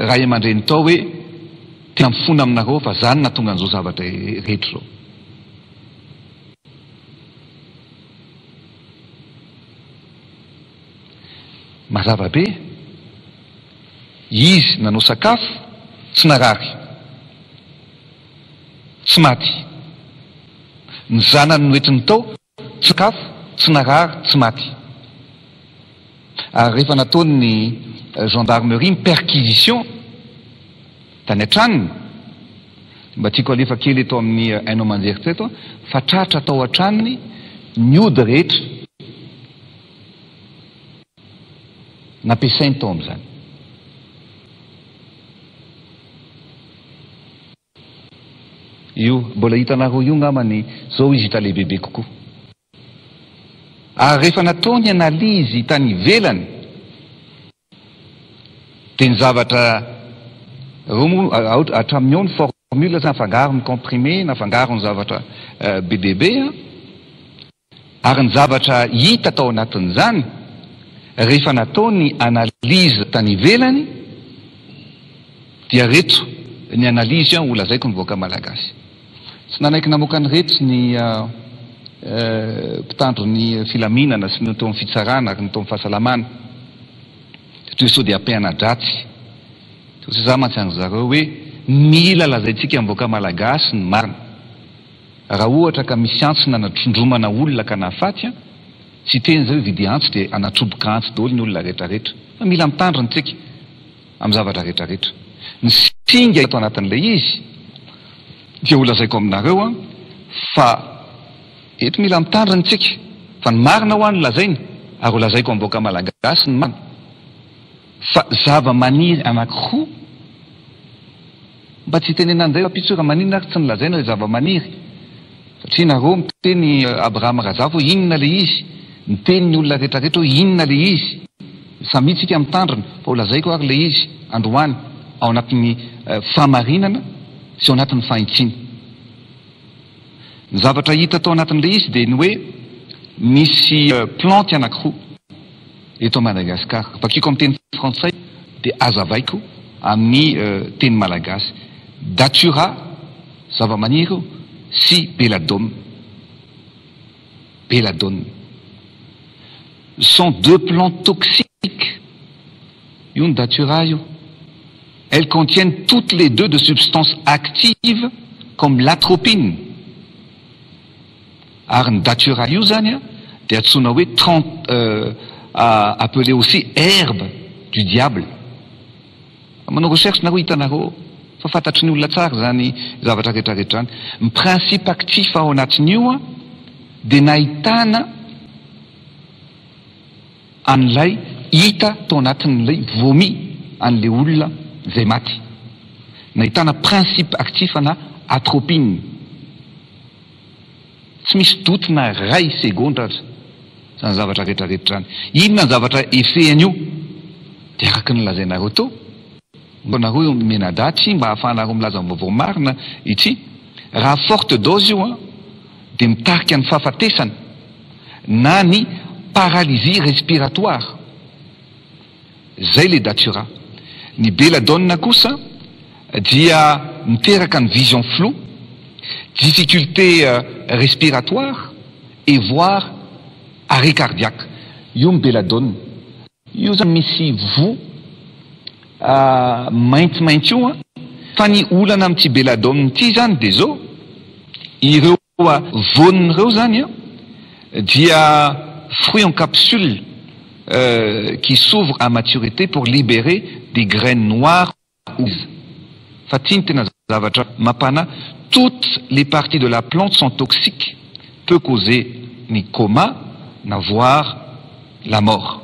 ray aman-dreny tao hoe tena mifona aminareo fa za no nahatonga an'izao zavatra rehetra izao. Mazava be, izy nanao sakafo, tsy narary, tsy maty. Ny zanany noentiny tao, tsy sakafo, tsy narary, tsy maty. Ary rehefa nataon'ny gendarmerie ny perquisition tany an-tranony, Mba tiako alefa kely eto amin'ny haino aman-jery eto fa tratra tao an-tranony ny ody rehetra nampiasainy tao amin'izany. Io mbola hitanareo io ngambany zao izy hita lehibebe kokoa. Ary rehefa natao ny analyse tany ivelany Dia ny zavatra ireo moa hatramin'ny eo ny formule tsy afangaro ny comprimé na afangaro ny zavatra be dia be an! Ary ny zavatra hita tao anatin'izany rehefa natao ny analyse tany ivelany dia reto ny analyse ho lazaiko ny vahoaka malagasy. Tsy nanaiky namoaka an'ireto ny mpitandro ny filaminana sy ny tao amin'ny fitsarana ary ny tao amin'ny fahasalamana. Satria sao dia ampiana-dratsy. Satria za mantsy an-dry zareo hoe mila lazaintsika amin'ny vahoaka malagasy ny marina. Raha ohatra ka misy antsy nanatrondromana olona ka nahafaty an, tsy hiteny zay hoe vidia antsy dia hanatroboka antsy daholo ny olona rehetra rehetra. Fa mila mitandrina tsika amin'ny zavatra rehetra rehetra. Ny singa ato anatin'ilay izy dia ho lazaiko aminareo an fa Eto mila mitandrina tsika fa ny marina hoa no lazaina ary ho lazaiko am vaoka malagasy ny marina fa zava maniry anakiroa mba tsy hitenenana ndray rampitso raha maninona ary tsy nolazaina le zava maniry satria nareo miteny Abraham Razafy hoe inona le izy miteny ny olona rehetra rehetra hoe inona le izy samia tsika mitandrina fa ho lazaiko ary le izy androany ao anatin'ny fahamarinana sy ao anatin'ny fahintsiana. Ny zavatra hita tao anatin'ilay izy dia ny hoe misy plante anankiroa eto Madagascar. Vakiko amin'ny teny frantsay dia azavaiko amin'ny teny malagasy. Datura, zavamaniry io, sy belladone. Belladone. Sont deux plantes toxiques. Io ny datura io. Elles contiennent toutes les deux de substances actives comme l'atropine. Ary ny datura io zany a dia antsoina hoe appelé aussi herbe du diable. Manao recherche nareo hitanareo fa fantatry ny olona tsara izany zavatra rehetra rehetra izany. Ny principe actif ao anatin'io a dia nahitana an'ilay hita tao anatin'ilay vomi an'ilay olona izay maty. Nahitana principe actif ana atropine. Tsy misy doute na iray segondra aza izany zavatra rehetra rehetra izany. Inona ny zavatra effet an'io? Dia araka ny nolazainareo teo, nareo eo mianadahy mba ahafahanareo milaza ny vaovao marina ity, raha forte dose io an, dia mitarika ny fahafatesana na ny paralysie respiratoire. Zay le datura. Ny belladone kosa dia miteraka ny vision floue, difficulté respiratoire et voire arrêt cardiaque. Io ny belladone. Io zany misy voa maintimainty io an. Fa ny olana amin'ity belladone ity zany dia zao, ireo voaniny ireo zany an dia fruit en capsule qui s'ouvre à maturité pour libérer des graines noires ou grises. Fa ty ny tena zavatra mampanahy, toutes les parties de la plante sont toxiques, peut causer ny coma na voire la mort.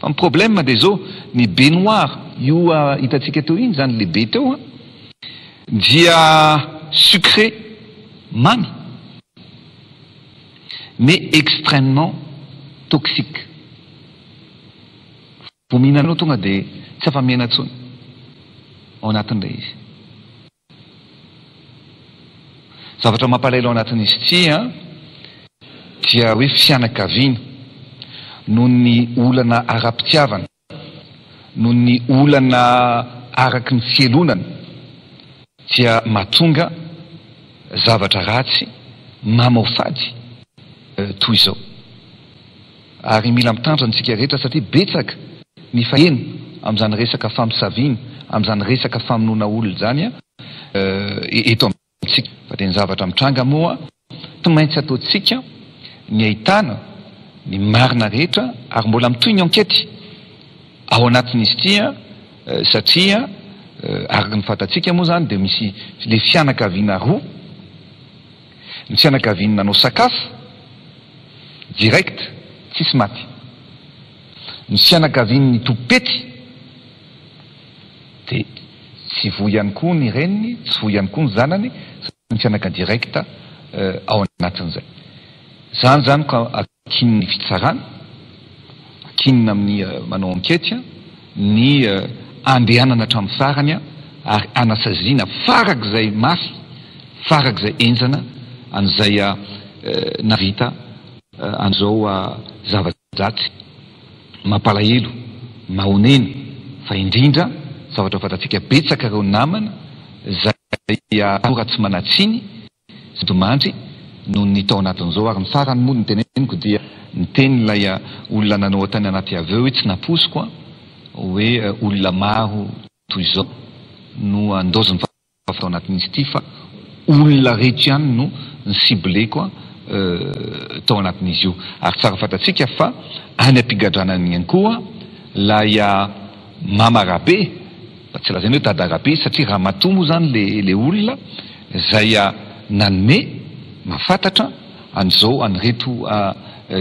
Fa ny problème dia izao, ny baie noire io hitantsika teo iny izany le baie teo an, dia sucré mamy mais extrêmement toxique. Vao mihinana anao tonga dia tsy afa-miaina intsony ao anatin'ilay izy. Zavatra mampalahelo ao anatin'izy ity an, dia hoe fianakaviana noho ny olana ara-pitiavana, noho ny olana araky ny fielonana dia mahatonga zavatra ratsy mamoafady toy izao. Ary mila mitandrina isika rehetra satria betsaka ny faheno amin'izany resaka famosaviana, amin'izany resaka famonoana olona izany eto amintsika. Fa dia ny zavatra mitranga moa tsy maintsy ataontsika ny ahitana ny marina rehetra ary mbola mitohy ny enquête ao anatin'izy ity satria araka ny fantatsika moa izany dia misy ilay fianakaviana roa, ny fianakaviany nanao sakafo, Direct tsisy maty. Ny fianakavian'ny tompety dia tsy voa ihany koa ny reniny, tsy voa ihany koa ny zanany fa ny fianaka direct ao anatin'izay. Zany zany ka akin'ny fitsarana, akinina amin'ny manao enquete ny andehanana hatramin'ny farany ary anasaziana farak'izay mafy, farak'izay henjana an'izay nahavita an'izao zava-dratsy mampalahelo, mahonena fa indrindra zavatra fantatsika betsaka ireo namana izay tanora tsy manan-tsiny Nodimandry noho ny tao anatin'izao ary ny farany moa no teneniko dia niteny ilay olona nanao tany anaty aveu hoe tsy nampoiziko an hoe olona maro toy izao no andaozin'ny vaovao tao anatin'izy ity fa olona reto ihany no ni-cibleko an tao anatin'izy io ary tsara fantatsika fa any am-pigadrana any ihany koa ilay Mama Rabe, fa tsy lazaina hoe Dada Rabe satria ramatoa moa izany le le olona izay nanome mahafantatra an'izao an'ireto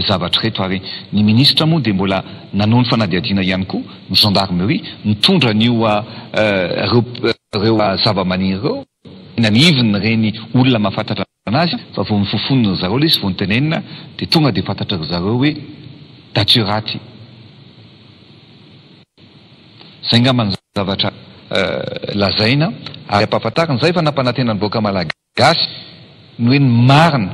zavatra ireto ary ny minisitra moa dia mbola nanao ny fanadihadiana ihany koa, ny gendarmerie nitondra an'io ireo ireo zava-maniry ireo eny anivon'ireny olona mahafantatra anazy fa vao nofofonina ry zareo ilay izy vao notenenina dia tonga dia fantatry ry zareo hoe datura ty. Zay ngamba ny zavatra lazaina ary ampahafantarina zay efa nampanantena ny vahoaka malagasy ny hoe ny marina,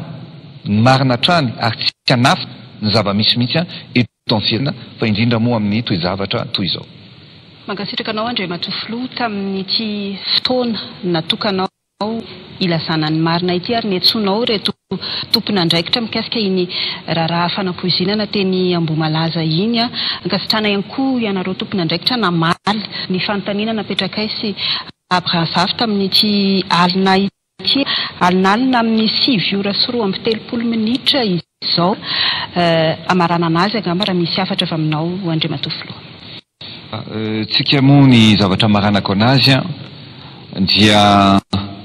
ny marina hatrany ary tsy hanafina ny zava-misy mihitsy eto amin'ny firenena fa indrindra moa amin'ny toe-javatra toy izao. Mankasitraka anao Andriamatoa Filoha tamin'ity fotoana natokanao ilazana ny marina ity ary niantsoanao ireto tompon'andraikitra mikasika iny raharaha fanapoizinana teny Ambohimalaza iny. Ankasitrahana ihany koa ianareo tompon'andraikitra namaly ny fanontaniana napetrakay sy Abrazafy tamin'ity alina ity. Alinalina amin'ny 9 ora sy 32 minitra izao. Hamaranana azy angamba raha misy hafatra avy aminao Andriamatoa Filoha. Tsika moa ny zavatra amaranako anazy dia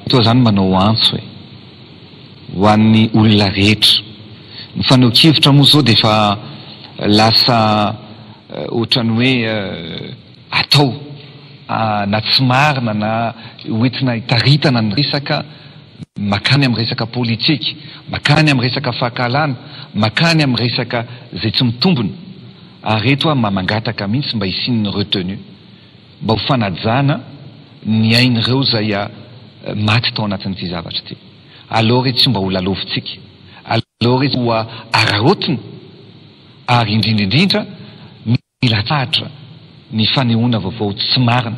toa zany manao antso e! Ho an'ny olona rehetra. Ny fanehoan-kevitra moa zao dia efa lasa ohatran'ny hoe atao na tsy marina na hoentina hitaritana ny resaka makany amin'ny resaka politika, makany amin'ny resaka fankahalana, makany amin'ny resaka izay tsy mitombina. Ary eto aho mba mangataka mihitsy mba hisian'ny retenue, mba ho fanajana ny ain'ireo izay maty tao anatin'ity zavatra ity. Aleo re tsy mba ho lalaovintsika, aleo re tsy ho araraotina, ary indrindra indrindra mila atsahatra ny fanehoana vaovao tsy marina,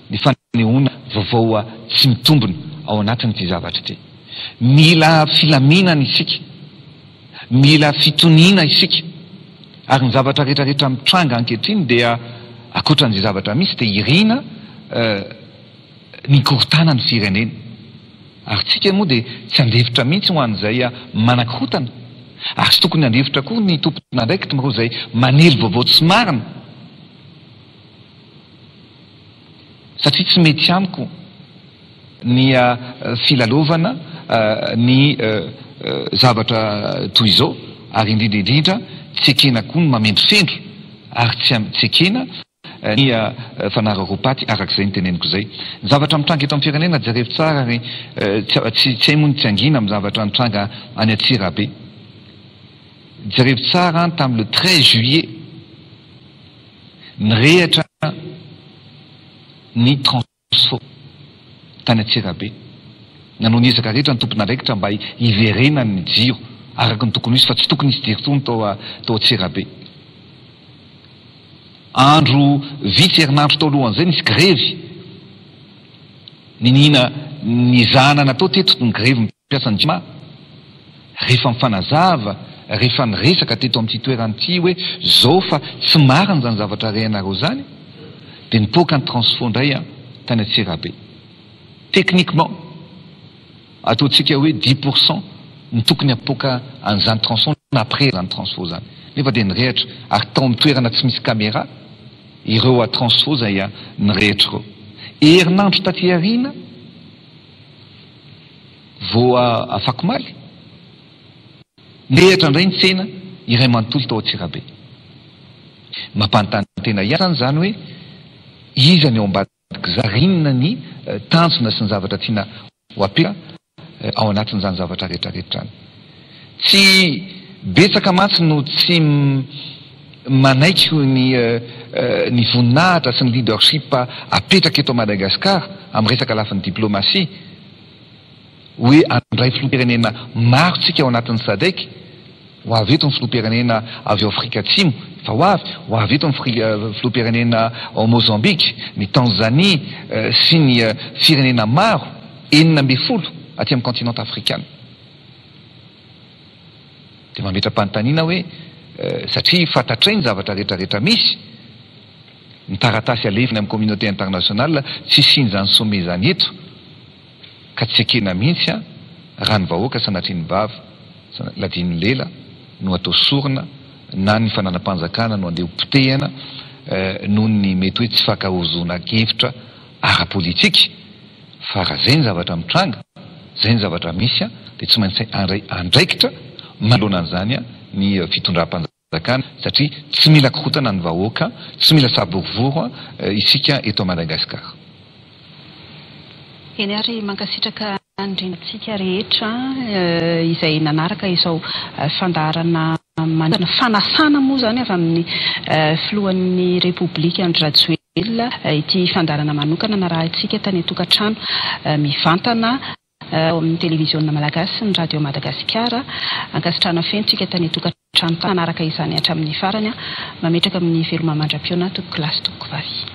ny fanehoana vaovao tsy mitombina ao anatin'ity zavatra ity. Mila filaminana isika. Mila fitoniana isika. Ary ny zavatra rehetra rehetra mitranga ankehitriny dia ankoatran'izay zavatra misy dia irina ny hikorontana ny firenena. Ary tsika moa dia tsy handefitra mihitsy ho an'izay manakorontana. Ary tsy tokony handefitra koa ny tompon'andraikitra amin'ireo izay manely vaovao tsy marina. Satria tsy mety amiko ny filalaovana ny zavatra toy izao ary indrindra indrindra tsy ekena koa ny mamendrofendro. ary tsy tsy ekena ny fanararaopaty araka izay noteneniko izay. Ny zavatra mitranga eto amin'ny firenena jerevo tsara ry tsy tsy hay moa ny tsy hangina amin'ny zavatra nitranga any Antsirabe. Jerevo tsara an tamin'ny le 13 juillet nirehatra ny transfo tany Antsirabe. Nanao ny ezaka rehetra ny tompon'andraikitra mba hiverenan'ny jiro araka ny tokony ho izy fa tsy tokony hisy jiro intsony tao tao Antsirabe. Andro vitsy herinandro tao alohan'izay nisy grevy niniana nizahana natao teto ny grevy mpiasan'ny Jirama. Rehefa mifanazava, rehefa niresaka teto amin'ity toerana ity hoe zao fa tsy marina izany zavatra rehanareo izany dia nipoaka ny transfo indray tany Antsirabe. Techniquement, ataontsika hoe dix pour cent no tokony hapoaka an'izany transfo na après izany transfo izany. Nefa dia nirehatra ary tao amin'ny toerana tsy misy caméra ireo transfo izay nirehatra ireo. Herinandro taty aoriana vao afakomaly, nirehatra indray ny tsena iray manontolo tao Antsirabe. Mampanontany tena ihany izany hoe iza ny ao ambadik'izany ary inona ny tanjona sy ny zavatra tiana ho apetraka ao anatin'izany zavatra rehetra rehetra izany. Tsy betsaka mantsy no tsy manaiky ny ny voninahitra sy ny leadership apetraka eto Madagascar amin'ny resaka lafiny diplomatie hoe handray filoham-pirenena maro tsika ao anatin'ny sadec, ho avy eto ny filoham-pirenena avy ao Afrika Atsimo efa ho avy, ho avy eto ny filoham-pirenena ao Mozambique, ny Tanzanie sy ny firenena maro, 16 aty amin'ny continent afrikana. Dia mametra-panontaniana hoe satria fantatray ny zavatra rehetra rehetra misy, ny taratasy alefany amin'ny communauté internationale tsy hisian'izany sommet izany eto ka tsy ekena mihitsy an, raha ny vahoaka sanatria ny vava, ladian'ny lela no atao sorona na ny fananam-panjakana no andeha ho potehina noho ny mety hoe tsy fankahozona-kevitra ara-politika fa raha zay ny zavatra mitranga, zay ny zavatra misy dia tsy maintsy handray andraikitra manoloana an'izany ny fitondram-panjakana satria tsy mila korontana ny vahoaka, tsy mila savorovoro isika eto Madagascar. Eny ary mankasitraka indrindra antsika rehetra izay nanaraka izao fandaharana manokana, fanasana moa izany avy amin'ny filohan'ny Repoblika Andry Rajoelina ity fandaharana manokana narahintsika tany an-tokantrano mivantana ao amin'ny Televiziona Malagasy sy ny Radio Madagasikara. Ankasitrahana feno tsika tany an-tokantrano nanaraka izany hatramin'ny farany. Mametraka amin'ny veloma mandra-pihaona tompoko lahy sy tompoko vavy.